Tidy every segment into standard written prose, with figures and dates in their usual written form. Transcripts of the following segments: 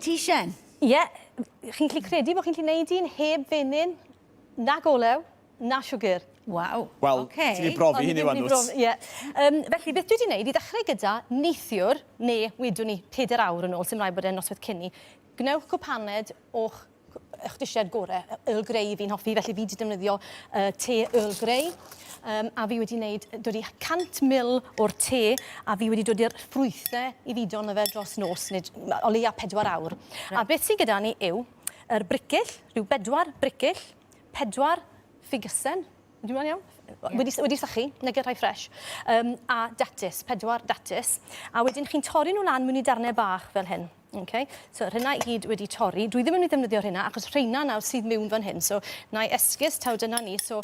Ti, Sien? Ie, chi'n gallu credu bod chi'n gallu neud un heb fenyn, nag olew, na siwgr. Waw. Wel, Ocê. ti'n mynd i brofi hynny wan, dwt? Ie. Um, felly, beth dwi wedi gwneud i ddechrau gyda neithiwr, neu wedwn ni 4 awr yn ôl, sy'n rhaid bod e'n noswaith cyn ni, gwnewch cwpaned o'ch eich disied gorau, Earl Grey fi'n hoffi, felly fi wedi defnyddio uh, te Earl Grey. Um, a fi wedi wneud, dod i 100 mil o'r te, a fi wedi dod i'r ffrwythau i fudo yna fe dros nos, neu o leia 4 awr. Right. A beth sydd gyda ni yw yr bricyll, rhyw bedwar bricyll, pedwar ffigysen, Ydw i'n iawn? Yeah. Wedi, wedi sychu, nag rhai ffres. Um, a datus, pedwar datus. A wedyn chi'n torri nhw lan mewn i darnau bach fel hyn. Okay? So rheina i gyd wedi torri. Dwi ddim yn mynd i ddefnyddio rheina achos rheina nawr sydd mewn fan hyn. So na i esgus taw dyna ni. So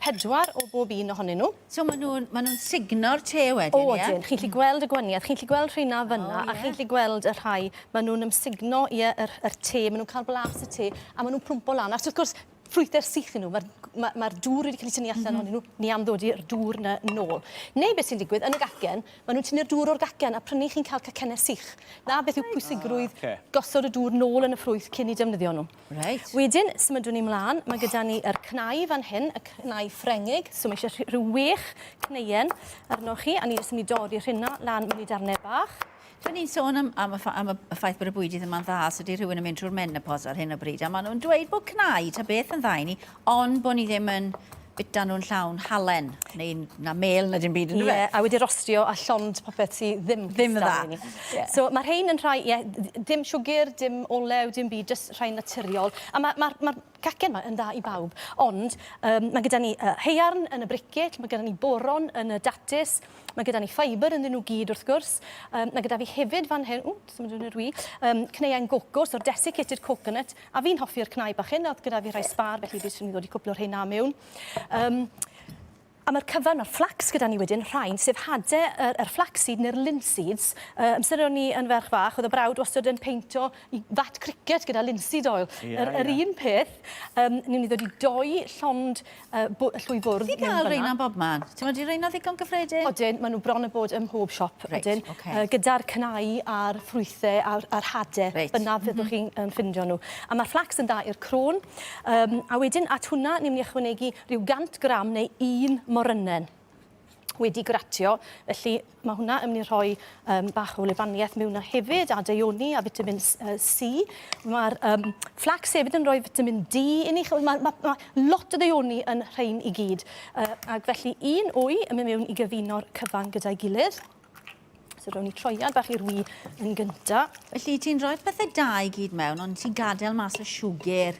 pedwar o bob un ohonyn nhw. So maen nhw'n ma nhw sugno'r te wedyn, ie? Odyn. Chi'n gallu gweld y gwaniaeth. Chi'n gallu gweld rheina fyna oh, yeah. a chi'n gallu gweld y rhai. Maen nhw'n ymsugno ie, yr, yr te. Maen nhw'n cael blas y te a maen nhw'n plwmpo lan. Ac wrth gwrs, ffrwythau'r sych yn nhw, mae'r ma, ma dŵr wedi cael ei tynnu allan mm -hmm. ohonyn nhw, ni am ddod i'r dŵr na nôl. Neu beth sy'n digwydd, yn y gacen, maen nhw'n tynnu'r dŵr o'r gacen a prynu chi'n cael cacennau sych. Na beth yw pwysigrwydd ah, okay. gosod y dŵr nôl yn y ffrwyth cyn i defnyddio nhw. Right. Wedyn, symudwn ni mlaen, mae gyda ni yr cnau fan hyn, y cnau Ffrengig, so mae eisiau rhyw wech cneuen arnoch chi, a ni jyst yn mynd i dorri rhywna lan mewn i darnau bach. Dyn ni'n sôn am, am, y, am y ffaith bod y bwydydd yma'n dda, os ydy rhywun yn mynd trwy'r menopos ar hyn o bryd, a maen nhw'n dweud bod cnau ta beth yn dda i ni, ond bod ni ddim yn bita nhw'n llawn halen, neu na mel na dim byd yn Ie, a wedi rostio a llond popeth sydd ddim ddim yn dda. Yeah. So mae rhain yn rhai, ie, dim siwgr, dim olew, dim byd, jyst rhai naturiol. A mae'r ma, ma, ma cacen yma yn dda i bawb. Ond um, mae gyda ni uh, heiarn yn y bricet, mae gyda ni boron yn y datus, Mae gyda ni ffeibr ynddyn nhw gyd wrth gwrs. Um, mae gyda fi hefyd fan hyn, ww, symud yn yr wy, um, cneuau'n gocos o'r desiccated coconut, a fi'n hoffi'r cnau bach hyn, oedd gyda fi rhai sbar, felly fi eisiau ddod i cwpl o'r rheina mewn. Um, A mae'r cyfan, mae'r flax gyda ni wedyn, rhain, sef hade yr, yr flaxseed neu'r linseeds. Uh, amser o'n i yn ferch fach, oedd y brawd wastad yn peinto i fat cricket gyda linseed oil. Yeah, yr, yr yeah. un peth, um, ni'n mynd i ddod i doi llond uh, llwy fwrdd. Ti gael reina bob man? Ti'n mynd i reina ddigon gyffredin? Odyn, maen nhw bron y bod ym mhob siop. Reit, odyn. Okay. Uh, gyda'r cnau a'r ffrwythau a'r, a'r hadau, reit. fyna fyddwch mm -hmm. chi'n um, ffindio nhw. A mae'r flax yn dda i'r crôn. Um, a wedyn at hwnna, ni'n mynd i ychwanegu rhyw 100 gram neu un morynen wedi gratio, felly mae hwnna yn mynd i rhoi um, bach o wlebaniaeth mewn na hefyd, a deioni a vitamin C. Mae'r um, flax hefyd yn rhoi vitamin D i ni. Mae ma, ma lot o ddeioni yn rhain i gyd. Uh, ac felly un wy yn mynd mewn i gyfuno'r cyfan gyda'i gilydd. So rown ni troiad bach i'r wy yn gynta. Felly ti'n rhoi pethau da i gyd mewn, ond ti'n gadael mas y siwgr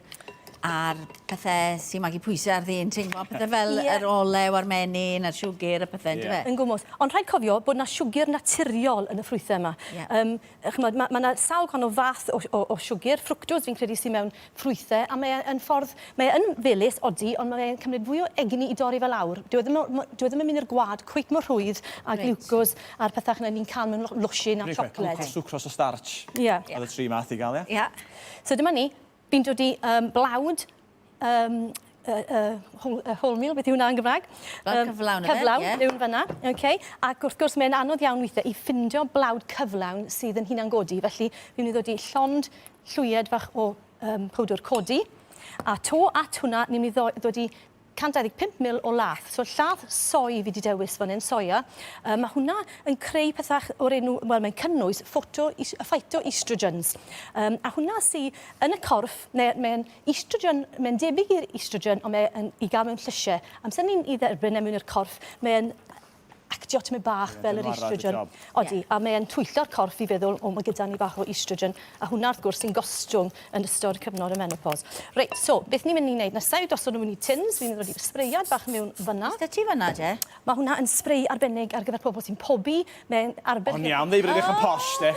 a'r pethau sy'n magu pwysau ar ddyn, ti'n gwybod, pethau fel yeah. yr olew a'r menyn a'r siwgr a pethau, yeah. Yn gwmws. Ond rhaid cofio bod na siwgr naturiol yn y ffrwythau yma. Yeah. Um, chymod, mae ma 'na sawl gwahanol fath o, o, o siwgr, ffrwctose fi'n credu sy'n mewn ffrwythau, a mae e yn ffordd, mae e yn felys, odi, ond mae e'n cymryd fwy o egni i dorri fe lawr. Dyw e ddim, dyw e ddim yn mynd i'r gwad cweit mor rhwydd a reit. glucose a'r pethau yna ni'n cael mewn losin a siocled. Okay. Sucrose a starch. Ie. Yeah. Oedd y tri math i gael, ie? Ie. Yeah. So dyma ni, fi'n dod i um, blawd um, uh, uh, whole, uh, wholemeal, beth yw hwnna yn Gymraeg? Blawd um, cyflawn, cyflawn, yeah. mewn fyna. Okay. Ac wrth gwrs mae'n anodd iawn weithiau i ffindio blawd cyflawn sydd yn hunan godi, felly fi'n mynd i ddod i llond llwyed fach o um, powdwr codi. A to at hwnna, ni'n mynd i ddod i 125 ml o lath. So llath soi fi wedi dewis fan hyn, soia. Um, mae hwnna yn creu pethau o'r enw, wel mae'n cynnwys photo, phytoestrogens. Um, a hwnna sy yn y corff, mae'n mae estrogen, mae'n debyg i'r estrogen, ond mae'n i gael mewn llysiau. Amser ni'n i dderbyn e mewn i'r corff, mae'n actio tymed bach fel yr estrogen. Odi, a mae'n twyllo'r corff i feddwl, o, mae gyda ni bach o estrogen, a hwnna wrth gwrs sy'n gostwng yn ystod cyfnod y menopos. Reit, so, beth ni'n mynd i wneud nesaf yw gosod nhw mewn i tins, fi'n rhoi sbreiad bach mewn fyna. Oes 'da ti fyna, de? Mae hwnna yn sbrei arbennig ar gyfer pobl sy'n pobi, mae'n arbennig... O'n iawn, ddeud bod edrych yn posh, de.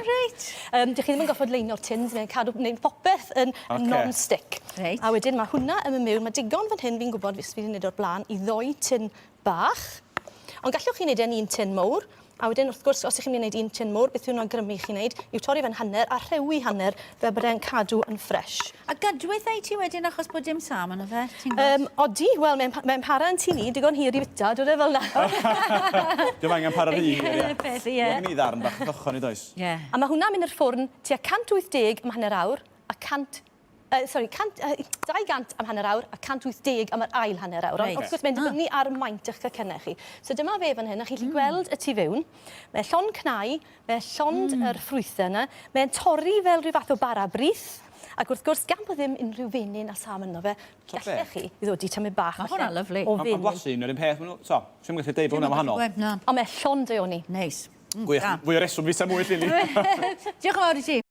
Reit. Um, dych chi ddim yn gorfod leino'r tins, mae'n cadw, wneud popeth yn okay. non-stick. Reit. A wedyn mae hwnna yn mynd mewn, mae digon fan hyn fi'n gwybod, fi wedi gwneud o'r blaen, i ddoi tin bach. Ond gallwch chi wneud e'n un tin mowr. A wedyn, wrth gwrs, os ych chi'n mynd i wneud un tin mowr, beth yw'n awgrymu i chi wneud yw torri fe'n hanner a rhewi hanner fel bod e'n cadw yn ffres. A gadweth ei ti wedyn achos bod dim sam yno fe? Ti'n gwybod? Um, odi, wel, mae'n mae para yn tŷ ni, digon hir i fita, dod e fel 'na. Dwi'n angen para rhy hir, ie. Peth, ie. Mae gen i ddarn bach o ochr ni, does? Ie. A mae hwnna'n mynd i'r ffwrn tua 180 am hanner awr a 100 Uh, sorry, 100, 200 am hanner awr a 180 am yr ail hanner awr. Ond wrth gwrs mae'n dibynnu ah. ar maint eich cacennau chi. So dyma fe fan hyn, a chi'n gallu gweld y tu fewn. Mae llond cnau, mae llond yr ffrwythau yna. Mae'n torri fel rhyw fath o bara brith. Ac wrth gwrs, gan bod ddim unrhyw fenyn a sam yno fe, gallech chi i ddodi tymed bach Mae hwnna'n lyfli. o fenyn. Mae'n blasu un o'r un peth. So, sy'n gallu deud bod hwnna'n wahanol. Na. Ond mae llond o ni. Neis. Gwych. Fwy o reswm fisa mwy, Lili. Diolch yn fawr i ti.